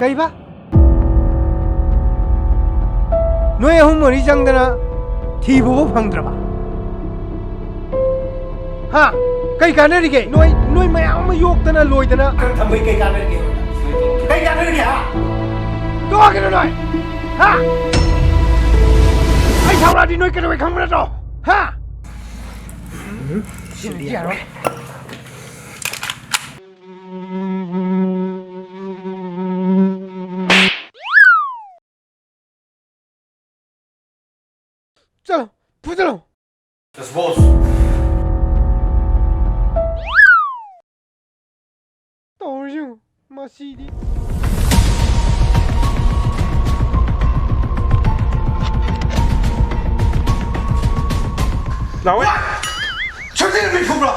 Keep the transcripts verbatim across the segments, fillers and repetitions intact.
ꯀꯩꯕ? ꯅꯣꯏ ꯑꯍꯨꯝ ꯃꯔꯤ ꯆꯪꯗꯅ ꯊꯤꯕꯐꯥꯎ ꯐꯪꯗ꯭ꯔꯕ? ꯍꯥ? ꯀꯩ ꯀꯥꯟꯅꯔꯤꯒꯦ? ꯅꯣꯏ, ꯅꯣꯏ ꯃꯌꯥꯝ ꯑꯃ ꯌꯣꯛꯇꯅ ꯂꯣꯏꯗꯅ ꯊꯝꯕꯩ ꯀꯩ ꯀꯥꯟꯅꯔꯤꯒꯦ? ꯀꯩ ꯀꯥꯟꯅꯔꯤꯒꯦ, ꯍꯥ? ꯇꯣꯛꯑꯒꯦꯔꯣ ꯅꯣꯏ? ꯍꯥ? ꯑꯩ ꯁꯥꯎꯔꯛꯑꯗꯤ ꯅꯣꯏ ꯀꯩꯗꯧꯋꯦ ꯈꯪꯕ ꯅꯠꯇ꯭ꯔꯣ? ꯍꯥ? ꯁꯤꯗꯤ ꯌꯥꯔꯣꯏ꯫ ꯆꯠꯂꯣ, ꯐꯨ ꯆꯠꯂꯣ꯫ Yes, boss. ꯇꯧꯔꯤꯁꯤ ꯌꯦꯡꯉꯨ, ꯃꯁꯤꯗꯤ꯫ ꯂꯥꯛꯑꯣ꯫ ꯁꯝꯖꯤꯟꯅꯕꯤ ꯐꯨꯕ꯭ꯔꯣ?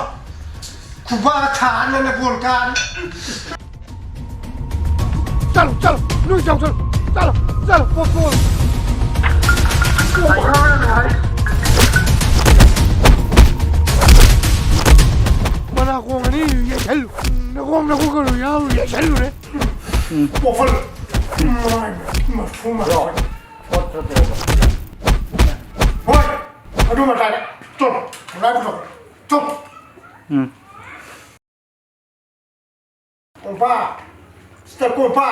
ꯈꯨꯕꯥꯛ ꯊꯥꯅꯅ ꯕꯣꯜ ꯀꯥꯔꯦ꯫ ꯆꯠꯂꯣ, ꯆꯠꯂꯣ, ꯅꯣꯏ ꯆꯥꯎ ꯆꯠꯂꯣ, ꯆꯠꯂꯣ, ꯆꯠꯂꯣ, ꯄꯣꯠ ꯄꯣꯠ꯫ ꯃꯅꯥꯀꯣꯡ ꯑꯅꯤ ꯌꯩꯁꯜꯂꯨ, ꯅꯈꯣꯡ ꯅꯈꯨꯠ ꯀꯩꯅꯣ ꯌꯥꯎꯔ ꯌꯩꯁꯜꯂꯨꯔꯦ꯫ ꯄꯣꯐꯜ꯫ ꯃꯊꯨꯝ꯫ ꯍꯣꯏ, ꯑꯗꯨ ꯃꯇꯥꯏꯗ꯫ ꯇꯨꯝ, ꯂꯥꯏ ꯄꯨꯊꯣꯛ꯫ ꯇꯨꯝ꯫ ꯎꯝ꯫ ꯀꯣꯝꯄꯥ! ꯁꯤꯁꯇꯔ ꯀꯣꯝꯄꯥ!